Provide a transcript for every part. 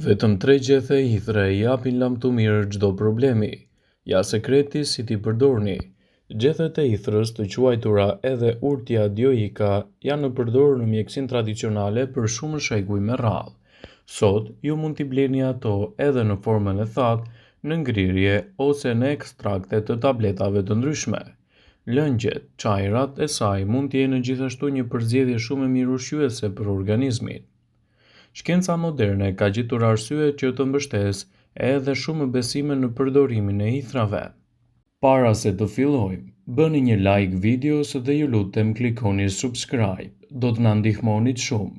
Vetëm tre gjethe hithre i japin lamtumirë çdo problemi. Ja sekreti si t'i përdorni. Gjethet e hithrës, të quajtura edhe Urtia dioica, janë përdorur në mjekësinë tradicionale për shumë shekuj me radhë. Sot, ju mund t'i bleni ato edhe në formën e thatë, në ngrirje ose në ekstrakte të tabletave të ndryshme. Lëngjet, çajrat e saj mund të jenë gjithashtu një përzgjedhje shumë e mirë ushqyese për organizmin. Shkenca moderne ka gjetur arsye që të mbështesë edhe shumë besime në përdorimin e hithrave. Para se të fillojmë, bëni një like videos dhe ju lutem klikoni subscribe, do të na ndihmonit shumë.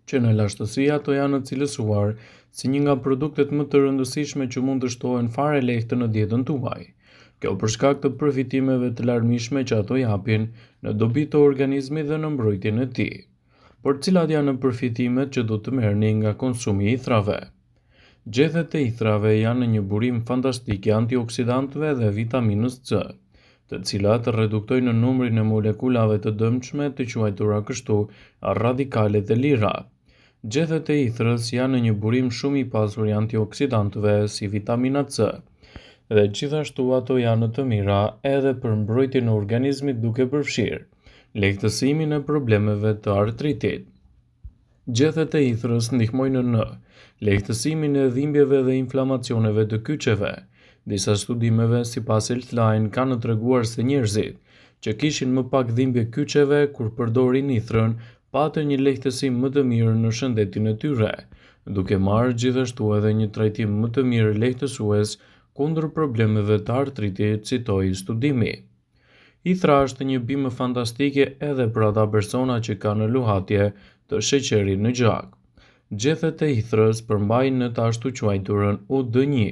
Që në lashtësi ato janë cilësuar si një nga produktet më të rëndësishme që mund të shtohen fare lehtë në dietën tuaj. Kjo për shkak të përfitimeve të larmishme që ato japin në dobi të organizmit dhe në mbrojtjen e tij. Por cilat janë përfitimet që do të merrni nga konsumi i ithrave? Gjethet e ithrave janë një burim fantastik i antioksidantëve dhe vitaminës C, të cilat reduktojnë numrin e molekulave të dëmshme të quajtura kështu radikalet e lira. Gjethet e ithrës janë një burim shumë i pasur i antioksidantëve si vitamina C, dhe gjithashtu ato janë të mira edhe për mbrojtjen e organizmit duke përfshirë lehtësimin e problemeve të artritit. Gjethet e ithrës ndihmojnë në lehtësimin e dhimbjeve dhe inflamacioneve të kyçeve. Disa studimeve, sipas Healthline, kanë treguar se njerëzit që kishin më pak dhimbje kyçeve kur përdorin ithrën, patën një lehtësim më të mirë në shëndetin e tyre, duke marrë gjithashtu edhe një trajtim më të mirë lehtësues kundër problemeve të artritit, citoi studimi. Ithra është një bimë fantastike edhe për ata persona që kanë luhatje të sheqerit në gjak. Gjethet e ithrës përmbajnë të ashtuquajturën UD1,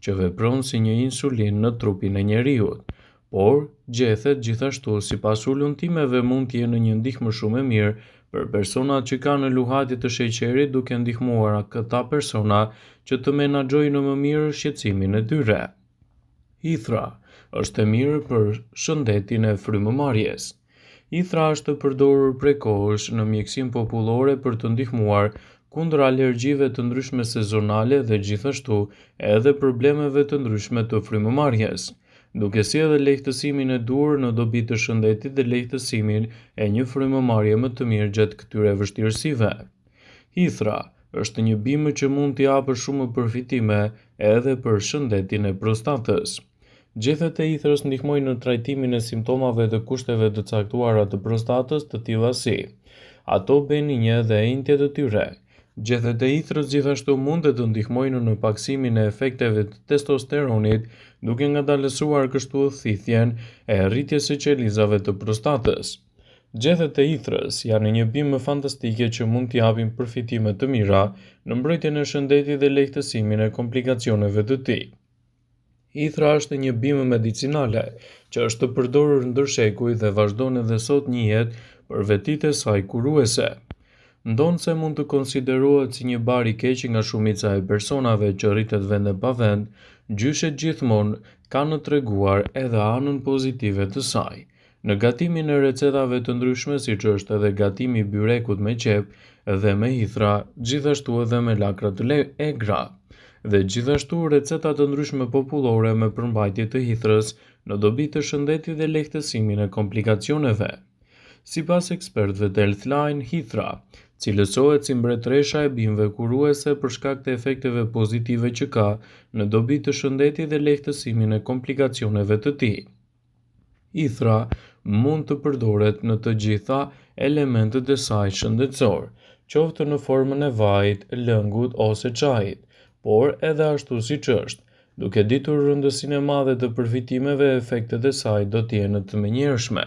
që vepron si një insulinë në trupin e njeriut. Por, gjethet gjithashtu sipas hulumtimeve mund të jenë një ndihmë shumë e mirë për personat që kanë luhatje të sheqerit duke ndihmuar këta persona që të menaxhojnë më mirë shqetësimin e tyre. Ithra është e mirë për shëndetin e frymëmarrjes. Ithra është përdorur prej kohësh në mjekësinë popullore për të ndihmuar kundër alergjive të ndryshme sezonale dhe gjithashtu edhe problemeve të ndryshme të frymëmarrjes, duke sjellë lehtësimin e duhur në dobi të shëndetit dhe lehtësimin e një frymëmarrje më të mirë gjatë këtyre vështirësive. Ithra është një bimë që mund të japë shumë përfitime edhe për shëndetin e prostatës. Gjethet e ithrës ndihmojnë në trajtimin e simptomave të kushteve të caktuara të prostatës, të tilla si ato beninje dhe enjtje të tyre. Gjethet e ithrës gjithashtu mund të ndihmojnë në pakësimin e efekteve të testosteronit, duke ngadalësuar kështu thithjen e rritjes së qelizave të prostatës. Gjethet e ithrës janë një bimë fantastike që mund të japin përfitime të mira në mbrojtjen e shëndetit dhe lehtësimin e komplikacioneve të tij. Ithra është një bimë medicinale që është përdorur ndër shekuj dhe vazhdon edhe sot njihet për vetitë e saj kuruese. Ndonëse mund të konsiderohet si një bar i keq nga shumica e personave që rritet vend e pa vend, gjyshet gjithmonë kanë treguar edhe anën pozitive të saj. Në gatimin e recetave të ndryshme siç është edhe gatimi i byrekut me qepë dhe me ithra, gjithashtu edhe me lakra të egra. Dhe gjithashtu receta të ndryshme popullore me përmbajtje të ithrës në dobi të shëndetit dhe lehtësimin e komplikacioneve. Sipas ekspertëve të Healthline, ithra cilësohet si mbretëresha e bimëve kuruese për shkak të efekteve pozitive që ka në dobi të shëndetit dhe lehtësimin e komplikacioneve të tij. Ithra mund të përdoret në të gjitha elementët e saj shëndetësorë, qoftë në formën e vajit, lëngut ose çajit, por edhe ashtu siç është. Duke ditur rëndësinë e madhe të përfitimeve, efektet e saj do të jenë të menjëhershme.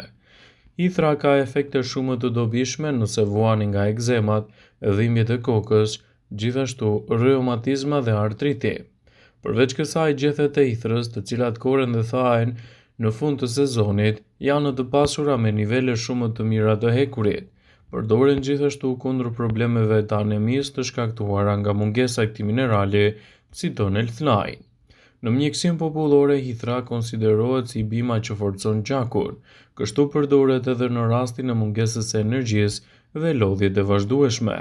Ithra ka efekte shumë të dobishme nëse vuani nga ekzemat, dhimbjet e kokës, gjithashtu reumatizma dhe artriti. Përveç kësaj, gjethet e ithrës, të cilat korren dhe thahen në fund të sezonit, janë të pasura me nivele shumë të mira të hekurit. Përdoren gjithashtu kundër problemeve të anemisë të shkaktuara nga mungesa e këtij minerali, citon Healthline. Në mjekësinë popullore, ithra konsiderohet si bima që forcon gjakun. Kështu përdoret edhe në rastin e mungesës së energjisë dhe lodhjet e vazhdueshme.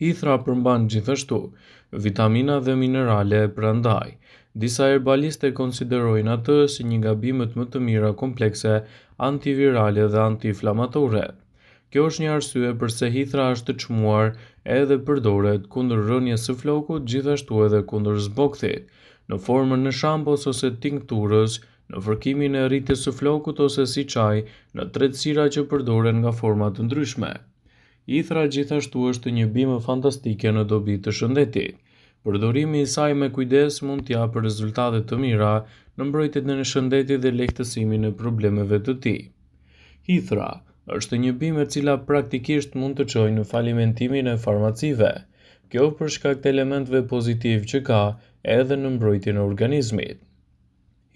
Hithra përmban gjithashtu vitamina dhe minerale, prandaj disa herbalistë e konsiderojnë atë si një nga bimët më të mira komplekse antivirale dhe antiinflamatore. Kjo është një arsye përse hithra është çmuar edhe përdoret kundër rënies së flokut, gjithashtu edhe kundër zbokthit, në formën e shampos ose tinkturës, në fërkimin e rritjes së flokut ose si çaj në tretësira që përdoren nga forma të ndryshme. Hithra gjithashtu është një bimë fantastike në dobi të shëndetit. Përdorimi i saj me kujdes mund të japë rezultate të mira në mbrojtjen e shëndetit dhe lehtësimin e problemeve të tij. Hithra është një bimë e cila praktikisht mund të çojë në falimentimin e farmacive. Kjo për shkak të elementëve pozitivë që ka edhe në mbrojtjen e organizmit.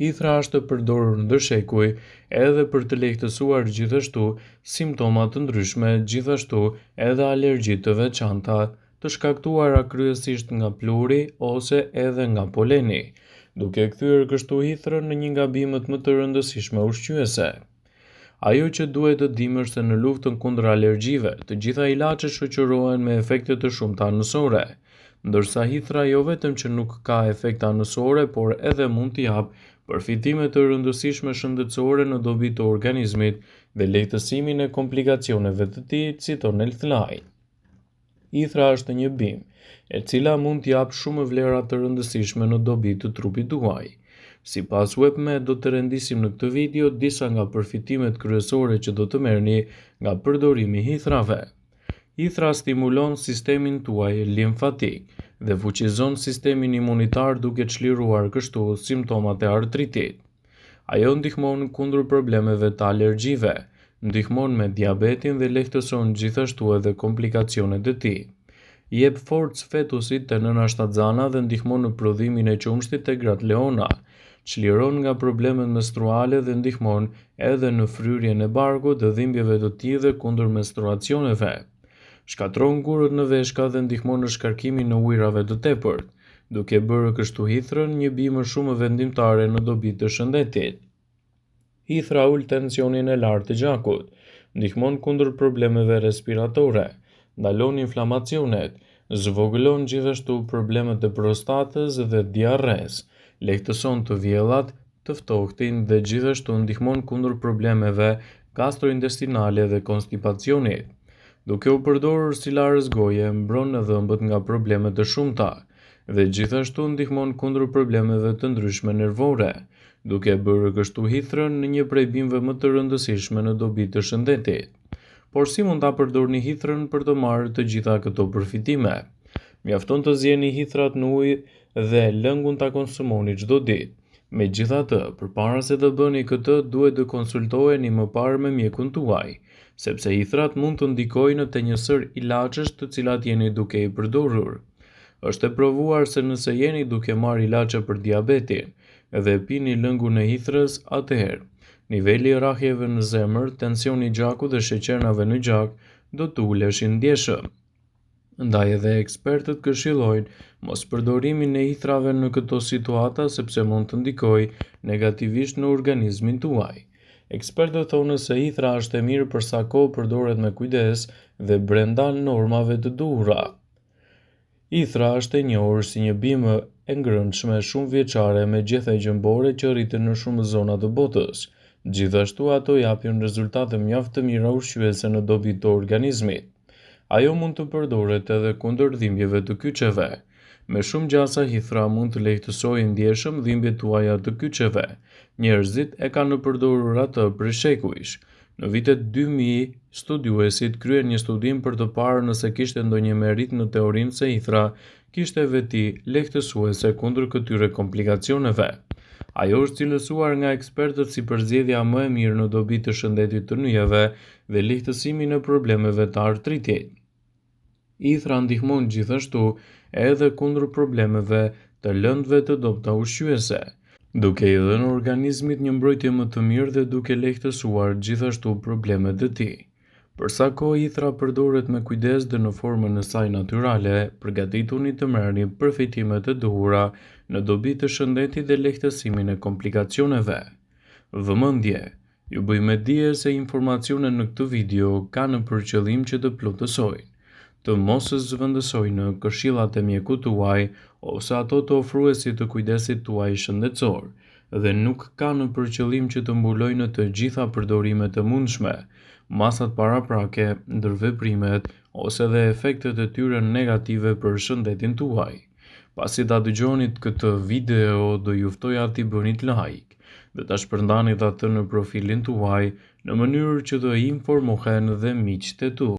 Hithra është përdorur ndër shekuj edhe për të lehtësuar gjithashtu simptoma të ndryshme, gjithashtu edhe alergji të veçanta, të shkaktuara kryesisht nga pluhuri ose edhe nga poleni, duke e kthyer kështu hithrën në një nga bimët më të rëndësishme ushqyese. Ajo që duhet të dimë është se në luftën kundër alergjive, të gjitha ilaçet shoqërohen me efekte të shumta anësore. Ndërsa hithra jo vetëm që nuk ka efekte anësore, por edhe mund të japë përfitime të rëndësishme shëndetësore në dobi të organizmit dhe lehtësimin e komplikacioneve të tij, citon Healthline. Hithra është një bimë, e cila mund të japë shumë vlera të rëndësishme në dobi të trupit tuaj. Sipas WebMed do të rendisim në këtë video disa nga përfitimet kryesore që do të merrni nga përdorimi i hithrave. Hithra stimulon sistemin tuaj limfatik dhe fuqizon sistemin imunitar duke çliruar kështu simptomat e artritit. Ajo ndihmon kundër problemeve të alergjive, ndihmon me diabetin dhe lehtëson gjithashtu edhe komplikacionet e tij. I jep forcë fetusit te nëna shtatzana dhe ndihmon në prodhimin e qumështit te gratë lehona. Çliron nga problemet menstruale dhe ndihmon edhe në fryrjen e barkut dhe dhimbjeve të tij dhe kundër menstruacioneve. Shkatërron gurët në veshka dhe ndihmon në shkarkimin e ujërave të tepërt. Duke bërë kështu hithrën një bimë shumë vendimtare në dobi të shëndetit. Hithra ul tensionin e lartë të gjakut, ndihmon kundër problemeve respiratore, ndalon inflamacionet, zvogëlon gjithashtu problemet e prostatës dhe diarresë, lehtëson të vjellat, të ftohtin dhe gjithashtu ndihmon kundër problemeve gastrointestinale dhe konstipacionit. Duke u përdorur si larës goje, mbron dhëmbët nga probleme të shumta dhe gjithashtu ndihmon kundër problemeve të ndryshme nervore, duke e bërë kështu hithrën në një prej bimëve më të rëndësishme në dobi të shëndetit. Por si mund ta përdorni hithrën për të marrë të gjitha këto përfitime? Mjafton të zieni hithrat në ujë dhe lëngun ta konsumoni çdo ditë. Megjithatë, përpara se të bëni këtë, duhet të konsultoheni më parë me mjekun tuaj, sepse hithrat mund të ndikojnë te një sërë ilaçesh të cilat jeni duke i përdorur. Është e provuar se nëse jeni duke marrë ilaçe për diabetin dhe pini lëngun e hithrës, atëherë niveli i rrahjeve në zemër, tensioni i gjakut dhe sheqernave në gjak do të uleshin ndjeshëm. Ndaj edhe ekspertët këshillojnë mospërdorimin e hithrave në këto situata sepse mund të ndikojë negativisht në organizmin tuaj. Ekspertët thonë se hithra është e mirë për sa kohë përdoret me kujdes dhe brenda normave të duhura. Hithra është e njohur si një bimë e ngrënshme shumëvjeçare me gjethe gjëmbore që rriten në shumë zona të botës. Gjithashtu ato japin rezultate mjaft të mira ushqyese në dobi të organizmit. Ajo mund të përdoret edhe kundër dhimbjeve të kyçeve. Me shumë gjasa hithra mund të lehtësojë ndjeshëm dhimbjet tuaja të kyçeve. Njerëzit e kanë përdorur atë prej shekujsh. Në vitet 2000, studiuesit kryen një studim për të parë nëse kishte ndonjë meritë në teorinë se hithra kishte veti lehtësuese kundër këtyre komplikacioneve. Ajo është cilësuar nga ekspertët si përzgjedhja më e mirë në dobi të shëndetit të nyjeve dhe lehtësimin e problemeve të artritit. Hithra ndihmon gjithashtu edhe kundër problemeve të lëndëve të dobëta ushqyese, duke i dhënë organizmit një mbrojtje më të mirë dhe duke lehtësuar gjithashtu problemet e tij. Për sa kohë hithra përdoret me kujdes dhe në formën e saj natyrale, përgatituni të merrni përfitimet e duhura në dobi të shëndetit dhe lehtësimin e komplikacioneve. Vëmendje! Ju bëj me dije se informacionet në këtë video kanë për qëllim që të plotësojnë. të mos zëvendësojnë këshillat e mjekut tuaj ose ato të ofruesit të kujdesit tuaj shëndetësor dhe nuk kanë për qëllim që të mbulojnë të gjitha përdorimet e mundshme, masat paraprake, ndërveprimet ose dhe efektet e tyre negative për shëndetin tuaj. Pasi ta dëgjonit këtë video, do ju ftoja t'i bënit like dhe ta shpërndanit atë në profilin tuaj në mënyrë që të informohen dhe miqtë e tu.